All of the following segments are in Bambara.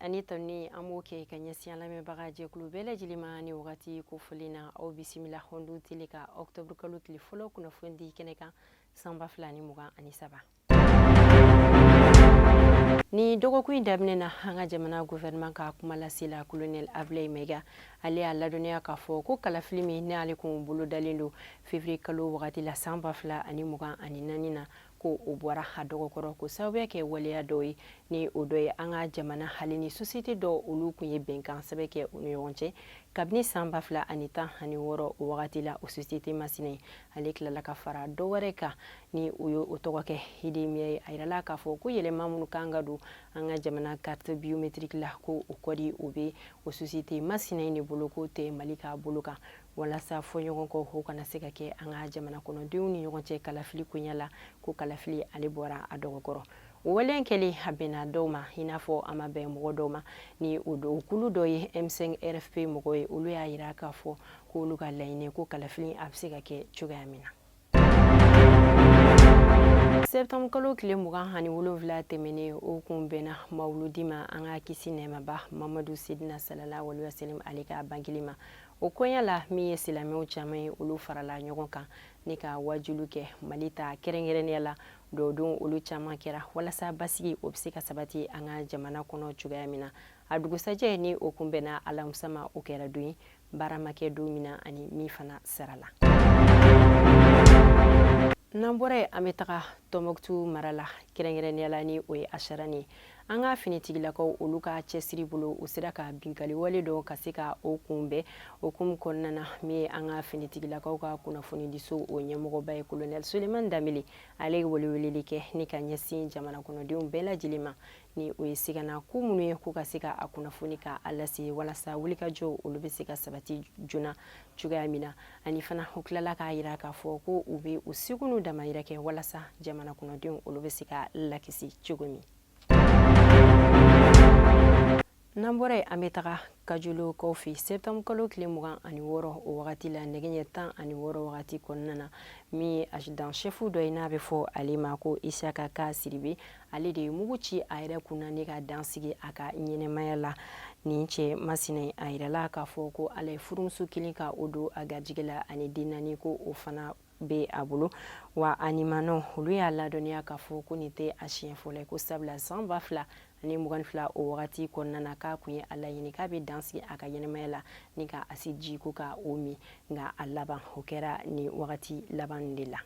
Ani tanuni an b'o kɛ ka ɲɛsin an lamɛnbaga jɛkulu bɛɛ lajɛlen ma ni wagati kofɔlen na. Aw bisimila Hɔndu Tele ka octobre kalo tile fɔlɔ kunnafoni di kɛnɛ kan san 2023. Ni dɔgɔkun in daminɛ na, an ka jamana gouvernement ka kumalasela colonel Ablaye Maïga, ale y'a ladɔnniya k'a fɔ ko kalafili min n'ale kun bolodalen don février kalo wagati la san 2024 na, ko o bɔra a dɔgɔkɔrɔ ko sababuya kɛ waleya dɔw ye, ni o dɔ ye an ka jamana hali ni société dɔw olu kun ye bɛnkan sɛbɛn kɛ u ni ɲɔgɔn cɛ kabini san 2016. O wagati la, o société masina ale tilala ka fara dɔ wɛrɛ kan ni o ye o tɔgɔ kɛ Idemia ye. A yirala k'a fɔ ko yɛlɛma minnu kan ka don an ka jamana carte biométrique la, ko o kɔdi o bɛ o société masina in de bolo, k'o tɛ Mali ka bolo kan, walasa fɔɲɔgɔn kɔ o kana se ka kɛ an ka jamana kɔnɔdenw ni ɲɔgɔn cɛ kalafili koɲɛ la, ko kalafili ale bɔra a dɔgɔkɔrɔ. O wale kɛlen, a bɛnna dɔw ma i n'a fɔ a ma bɛn mɔgɔ dɔw ma, ni o dɔw kulu dɔ ye M5 RFP mɔgɔ ye. Olu y'a yira k'a fɔ k'olu ka laɲini ko kalafili a bɛ se ka kɛ cogoya min na. Septembre kalo tile 27 tɛmɛnen, o kun bɛnna mawuludi ma, an ka kisi nɛɛmaba Mamadu Sidina salala waleya salim ale ka bangeli ma. O koɲɛ la, min ye silamɛw caman ye, olu farala ɲɔgɔn kan ni ka wajulu kɛ Mali ta kɛrɛnkɛrɛnnenya la. Dɔwdenw olu caman kɛra walasa basigi o bɛ se ka sabati an ka jamana kɔnɔ cogoya min na. A dugusajɛ, ni o kun bɛnna alamisa ma, o kɛra don ye baara ma kɛ don min na ani min fana sara la. N'an bɔra yen, an bɛ taga Tɔnbɔkutu mara la, kɛrɛnkɛrɛnnenya la ni o ye Asarani ye. An ka finitigilakaw olu ka cɛsiri bolo, u sera ka binkali wale dɔ ka se ka o kunbɛn. O kun kɔnɔna na, min ye an ka finitigilakaw ka kunnafonidiso o ɲɛmɔgɔba ye, colonel Sulemani Danbele, ale ye weleweleli kɛ ni ka ɲɛsin jamana kɔnɔdenw bɛɛ lajɛlen ma, ni o ye sigana ko minnu ye, k'u ka se ka a kunnafoni ka a lase walasa wulikajɔ olu bɛ se ka sabati joona cogoya min na. Ani fana, u tilala k'a yira k'a fɔ ko u bɛ u seko n'u damayira kɛ walasa jamana kɔnɔdenw olu bɛ se ka lakisi cogo min. N'an bɔra yen, an bɛ taga Kajolokaw fɛ. Septembre kalo tile 26, o wagati la, nɛgɛ ɲɛ 16 wagati kɔnɔna na, min ye adjudant chef dɔ ye n'a bɛ fɔ ale ma ko Isaka Ka Siribe, ale de ye mugu ci a yɛrɛ kunna ni ka dan sigi a ka ɲɛnɛmaya la. Nin cɛ masina, a yirala k'a fɔ ko ala ye furumuso kelen ka o don a garijɛgɛ la, ani den naani ko o fana bɛ a bolo. Wa a nimanɔ olu y'a ladɔnniya k'a fɔ ko nin tɛ a siɲɛ fɔlɔ ye, ko sabula san 2022, o wagati kɔnɔna na, k'a kun ye a laɲini k'a bɛ dan sigi a ka ɲɛnɛmaya la ni ka acide ji ko ka o min, nka a laban o kɛra nin wagati laban de la.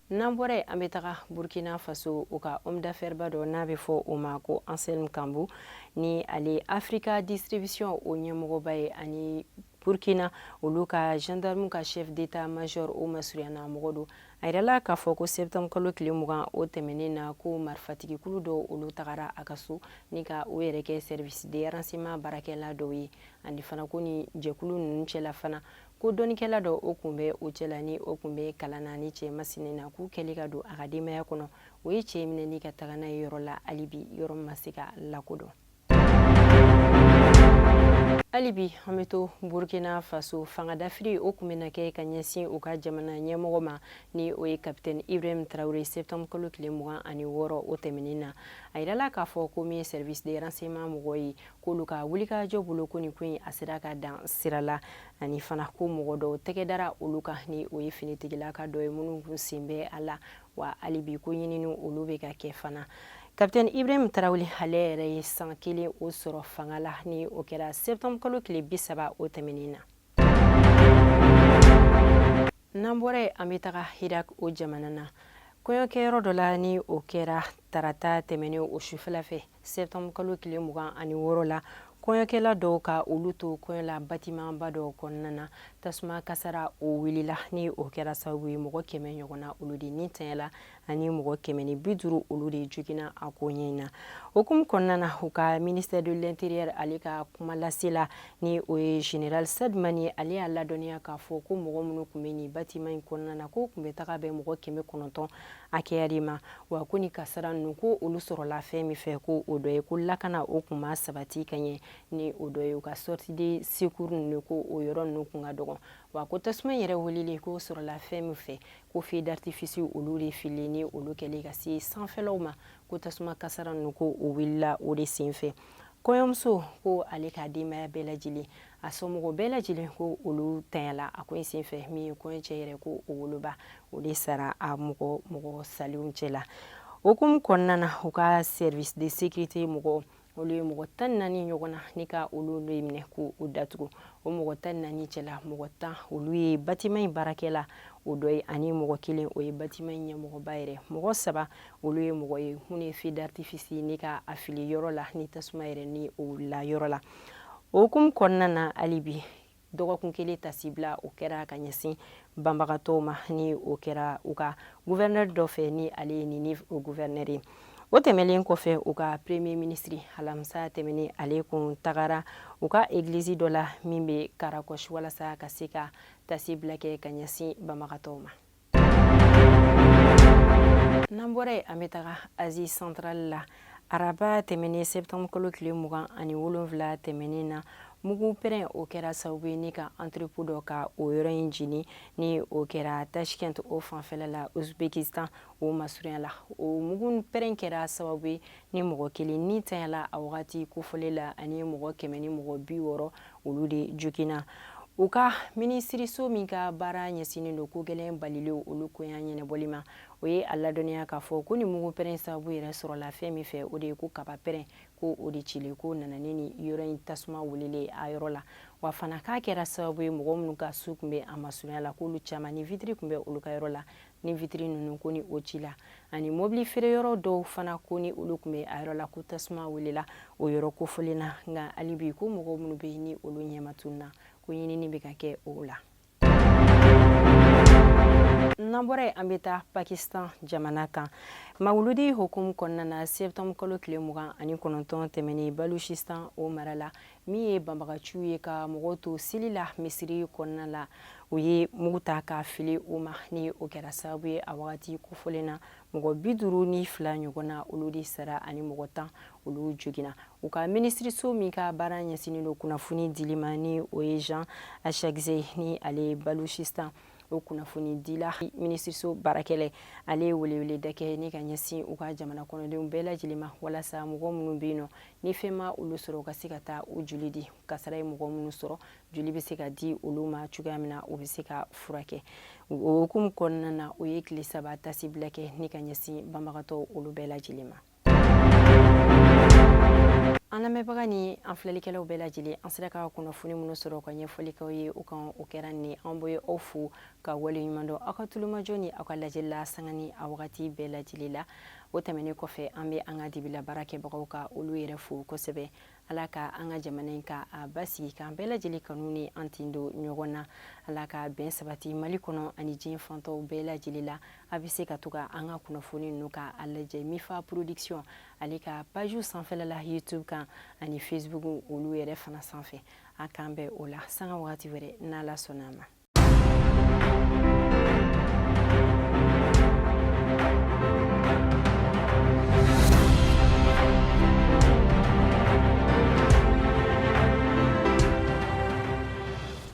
N'an bɔra yen, an bɛ taga Burkina Faso. U ka homme d'affaires ba dɔ n'a bɛ fɔ o ma ko Anselme Kambu, ni ale Africa Distribution o ɲɛmɔgɔba ye, ani Burkina olu ka gendarme ka chef d'état major o masurunyana mɔgɔ don. A yirala k'a fɔ ko septembre kalo tile 20 o tɛmɛnen na, ko marifatigikulu dɔw olu tagara a ka so ni ka o yɛrɛ kɛ service de renseignement baarakɛla dɔw ye. Ani fana, ko ni jɛkulu ninnu cɛla fana, ko dɔnnikɛla dɔ o kun bɛ o cɛla ni o kun bɛ kalan na ni cɛ masina na, k'u kɛlen ka don a ka denbaya kɔnɔ, o ye cɛ minɛ ni ka taga n'a ye yɔrɔ la, hali bi yɔrɔ ma se ka lakodɔn. Hali bi an bɛ to Burkina Faso. Fanga dafiri o kun bɛna kɛ ka ɲɛsin u ka jamana ɲɛmɔgɔ ma, ni o ye capitaine Ibrahim Traoré, septembre kalo tile 26 o tɛmɛnen na. A yirala k'a fɔ ko min ye service de renseignement mɔgɔ ye, k'olu ka wulikajɔ bolo, ko nin ko in a sera ka dan sira la. Ani fana, ko mɔgɔ dɔw tɛgɛ dara olu kan, ni o ye finitigilaka dɔ ye minnu kun sen bɛ a la. Wa hali bi ko ɲinini olu bɛ ka kɛ fana. Capitaine Ibrahim Traoré, ale yɛrɛ ye san kelen o sɔrɔ fanga la, ni o kɛra septembre kalo tile 30 o tɛmɛnen na. N'an bɔra yen, an bɛ taga Irak o jamana na, kɔɲɔkɛyɔrɔ dɔ la, ni o kɛra tarata tɛmɛnen o sufɛla fɛ, septembre kalo tile 26 la. Kɔɲɔkɛla dɔw ka olu to kɔɲɔ la batimanba dɔw kɔnɔna na, tasuma kasara o wulila, ni o kɛra sababu ye mɔgɔ 100 ɲɔgɔnna olu de ni tanyala, ani mɔgɔ 150 olu de joginna a ko ɲɛ in na. O hukumu kɔnɔna na, u ka ministère de l'Intérieur ale ka kuma lasela, ni o ye général Sadmani ye, ale y'a ladɔnniya k'a fɔ ko mɔgɔ minnu tun bɛ nin bâtiment in kɔnɔna na, k'o tun bɛ taga bɛn mɔgɔ 900 hakɛya de ma. Wa ko ni kasara ninnu, ko olu sɔrɔla fɛn min fɛ, ko o dɔ ye ko lakana o kun ma sabati ka ɲɛ, ni o dɔ ye u ka sortie de secours ninnu, ko o yɔrɔ ninnu kun ka dɔgɔn. Wa ko tasuma yɛrɛ wulilen k'o sɔrɔla fɛn min fɛ, ko feu d'artifice olu de fililen ni olu kɛlen ka se sanfɛlaw ma, ko tasuma kasara ninnu ko o wulila o de senfɛ. Kɔɲɔmuso ko ale ka denbaya bɛɛ lajɛlen, a somɔgɔw bɛɛ lajɛlen, ko olu tanyala a ko in senfɛ. Min ye kɔɲɔcɛ yɛrɛ, ko o woloba, o de sara a mɔgɔ salenw cɛ la. O hukumu kɔnɔna na, u ka service de sécurité mɔgɔ, olu ye mɔgɔ 14 ɲɔgɔn na ni ka olu de minɛ k'u datugu. O mɔgɔ 14 cɛla, mɔgɔ 10 olu ye bâtiment in baarakɛla o dɔ ye, ani mɔgɔ kelen o ye bâtiment in ɲɛmɔgɔba yɛrɛ. Mɔgɔ saba olu ye mɔgɔ ye minnu ye feu d'artifice ni ka a fili yɔrɔ la ni tasuma yɛrɛ ni o wulila yɔrɔ la. O hukumu kɔnɔna na, hali bi dɔgɔkun kelen tasibila o kɛra ka ɲɛsin banbagatɔw ma, ni o kɛra u ka gouverneur dɔ fɛ, ni ale ye Ninive o gouverneur ye. O tɛmɛlen kɔfɛ, u ka premier ministre, alamisa tɛmɛnen, ale kun tagara u ka église dɔ la min bɛ Karakɔsi, walasa ka se ka tasibila kɛ ka ɲɛsin banbagatɔw ma. N'an bɔra yen, an bɛ taga Asie centrale la. Araba tɛmɛnen, septembre kalo tile 27 tɛmɛnen na, mugu pɛrɛn o kɛra sababu ye ni ka entrepôt dɔ ka o yɔrɔ in jeni, ni o kɛra Tashkent o fanfɛla la, Uzbekistan o masurunya la. O mugu pɛrɛn kɛra sababu ye ni mɔgɔ kelen ni tanyala a wagati kofɔlen la, ani mɔgɔ 160 olu de joginna. U ka minisiriso min ka baara ɲɛsinnen don ko gɛlɛn balilenw olu koɲa ɲɛnabɔli ma, o ye a ladɔnniya k'a fɔ ko ni mugu pɛrɛn sababu yɛrɛ sɔrɔla fɛn min fɛ, o de ye ko kaba pɛrɛn ko o de cilen ko nana ni yɔrɔ in tasuma wulilen a yɔrɔ la. Wa fana k'a kɛra sababu ye mɔgɔ minnu ka so tun bɛ a masurunya la, k'olu caman ni vitre tun bɛ olu ka yɔrɔ la, ni vitre ninnu ko ni o cila, ani mobili feere yɔrɔ dɔw fana ko ni olu tun bɛ a yɔrɔ la, ko tasuma wulila o yɔrɔ kofɔlen na. Nka hali bi, ko mɔgɔ minnu bɛ yen ni olu ɲɛma tununna, ko ɲinini bɛ ka kɛ o la. N'an bɔra yen, an bɛ taa Pakistan jamana kan. Mawuludi hukumu kɔnɔna na, septembre kalo tile 29 tɛmɛnen, Baluchistan o mara la, min ye banbagaciw ye ka mɔgɔw to seli la misiri kɔnɔna la, u ye mugu ta ka fili u ma, ni o kɛra sababu ye a wagati kofɔlen na, mɔgɔ 52 ɲɔgɔn na olu de sara, ani mɔgɔ 10 olu joginna. U ka minisiriso min ka baara ɲɛsinnen don kunnafoni dili ma, ni o ye Jean Achakzai, ni ale ye Baluchistan o kunnafoni dila minisiriso baarakɛla, ale ye weleweleda kɛ ni ka ɲɛsin u ka jamana kɔnɔdenw bɛɛ lajɛlen ma, walasa mɔgɔ minnu bɛ yen nɔ ni fɛn ma olu sɔrɔ, u ka se ka taa u joli di. Kasara ye mɔgɔ minnu sɔrɔ, joli bɛ se ka di olu ma cogoya min na, u bɛ se ka furakɛ. O hukumu kɔnɔna na, o ye tile 3 tasibila kɛ ni ka ɲɛsin banbagatɔw olu bɛɛ lajɛlen ma. An lamɛnbaga ni an filɛlikɛlaw bɛɛ lajɛlen, an sera ka kunnafoni minnu sɔrɔ ka ɲɛfɔli k'aw ye o kan, o kɛra nin. An bɛ aw fo ka waleɲuman dɔn aw ka tulomajɔ ni aw ka lajɛli la sanga ni a wagati bɛɛ lajɛlen la. O tɛmɛnen kɔfɛ, an bɛ an ka dibila baarakɛbagaw ka olu yɛrɛ fo kosɛbɛ. Ala ka an ka jamana in ka a basigi, k'an bɛɛ lajɛlen kanu ni an tin don ɲɔgɔn na. Ala ka bɛn sabati Mali kɔnɔ ani diɲɛ fantɔw bɛɛ lajɛlen la. A bɛ se ka to ka an ka kunnafoni ninnu ka a lajɛ Mifa Production ale ka page sanfɛla la YouTube kan ani Facebook olu yɛrɛ fana sanfɛ. A k'an bɛn o la sanga wagati wɛrɛ, n'Ala sɔnna a ma.